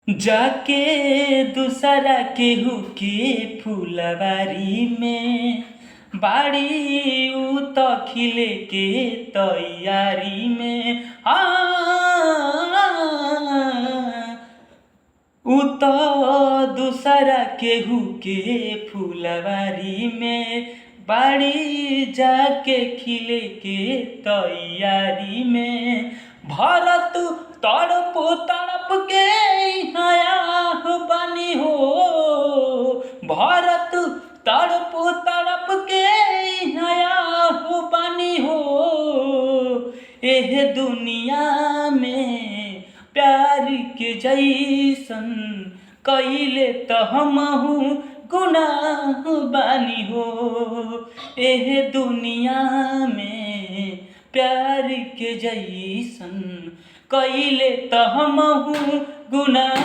जाके दूसरा केहू के फुलवारी में बाड़ी उ त खिले के तैयारी में। हाँ, उ त दूसरा केहू के फुलवारी में बाड़ी जाके खिले के तैयारी में। भरत तड़प तड़प के इहाँ बानी हो, भरत तड़प तड़प के इहाँ बानी हो। एह दुनिया में प्यार के जैसन कइले त हमहू गुनाह बानी हो। एह दुनिया में प्यार के जैसन कइले त हमहू गुनाह।